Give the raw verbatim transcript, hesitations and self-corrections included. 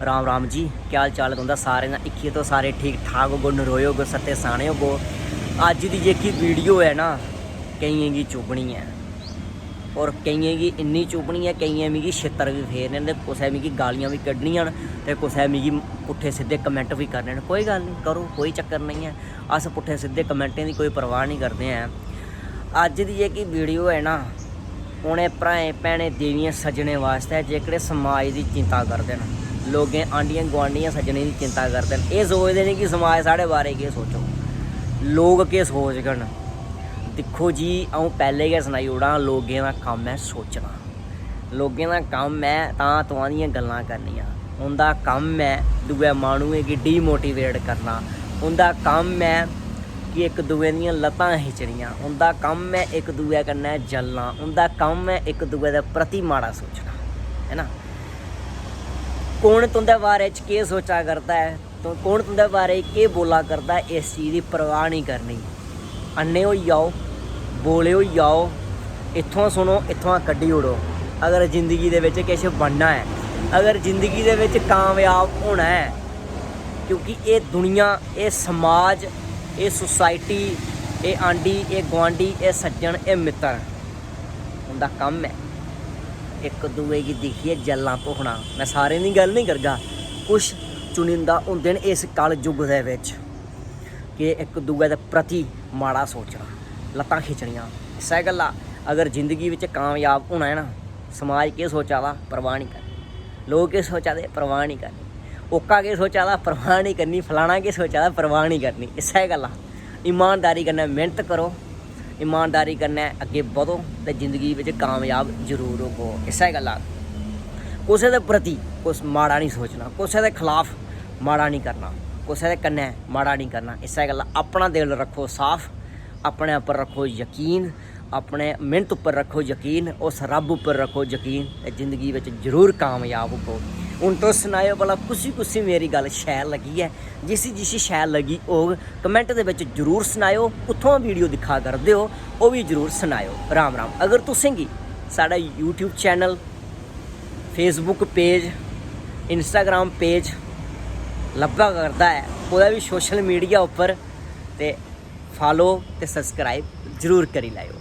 राम राम जी, केह् हाल चाल ऐ तुं'दा सारें दा? इक्कियै तुस सारे ठीक ठाक होगो, नरोए होगो, सत्ते साने होगो। अज्ज दी जेह्की वीडियो ऐ ना, केइयें गी चुभनी ऐ, और केइयें गी इन्नी चुभनी ऐ, केइयें मिगी छित्तर बी फेरने न ते कुसै मिगी गालियां बी कड्ढनियां न ते कुसै मिगी पुट्ठे सिद्धे कमेंट बी करने न। कोई गल्ल निं, करो, कोई चक्कर नेईं ऐ। अस पुट्ठे सिद्धे कमेंटें दी कोई परवाह निं करदे ऐं। अज्ज दी जेह्की वीडियो ऐ ना, उ'नें भ्राएं, भैनें, देवियें, सज्जनें वास्तै जेह्कड़े समाज दी चिंता करदे न, लोकें, आंढियें, गुआंढियें, सज्जनें दी चिंता करदे न। एह् सोचदे न कि समाज साढ़े बारे केह् सोचग, लोक केह् सोचङन। दिक्खो जी, अ'ऊं पैह्लें गै सनाई ओड़ां, लोकें दा कम्म ऐ सोचना। लोकें दा कम्म ऐ तांह् तुआंह् दियां गल्लां करनियां। उं'दा कम्म ऐ दूए माह्नुएं गी डीमोटिवेट करना। उं'दा कम्म ऐ कि इक दूए दियां लत्तां खिच्चनियां। उं'दा कम्म ऐ इक दूए कन्नै जलना। उं'दा कम्म ऐ इक दूए दे प्रति माड़ा सोचना, है ना? कौन तुं'दे बारे च केह् सोचा करदा ऐ, तो कौन तुं'दे बारे च केह् बोला करदा ऐ, इस चीज़ दी परवाह निं करनी। अन्ने होई जाओ, बोले होई जाओ, इत्थुआं सुनो, इत्थुआं कड्ढी ओड़ो। अगर जिंदगी दे बिच किश बनना ऐ, अगर जिंदगी दे बिच कामयाब होना ऐ, क्योंकि एह् दुनिया, एह् समाज, एह् सोसाइटी, एह् आंढी, एह् गुआंढी, एह् सज्जन, एह् मित्तर, उं'दा कम्म ऐ इक दूए गी दिक्खियै जल्लां भुक्खना। में सारें दी गल्ल निं करगा, कुछ चुनिंदा होंदे न इस कल युग दे बिच कि इक दूए दे प्रति माड़ा सोचना, लत्तां खिच्चनियां। इस्सै गल्ला अगर जिंदगी बिच कामयाब होना ऐ ना, समाज केह् सोचा दा, परवाह निं करनी। लोक केह् सोचा दे, परवाह निं करनी। ओह्का केह् सोचा दा, परवाह निं करनी। फलाना केह् सोचा दा, परवाह निं करनी। इस्सै गल्ला ईमानदारी कन्नै मेह्नत करो, ईमानदारी कन्नै अग्गें बधो ते जिंदगी बिच कामयाब जरूर होगो। इस्सै गल्ला कुसै दे प्रति कुछ माड़ा निं सोचना, कुसै दे खलाफ माड़ा निं करना, कुसै दे कन्नै माड़ा निं करना। इस्सै गल्ला अपना दिल रक्खो साफ, अपने उप्पर रक्खो यकीन, अपने मेह्नत उप्पर रक्खो यकीन, उस रब्ब उप्पर रक्खो यकीन ते जिंदगी बिच जरूर कामयाब होगो। हून तुस सनाएओ भला कुसी कुसी मेरी गल्ल शैल लग्गी ऐ? जिसी जिसी शैल लग्गी होग, कमेंट दे बिच जरूर सनाएओ। कुत्थुआं वीडियो दिक्खा करदे ओ, ओह् बी जरूर सनाएओ। राम राम। अगर तुसें गी साढ़ा YouTube channel, Facebook page, Instagram page लब्भा करदा ऐ कुतै बी सोशल मीडिया उप्पर, ते फॉलो ते सब्सक्राइब जरूर करी लैएओ।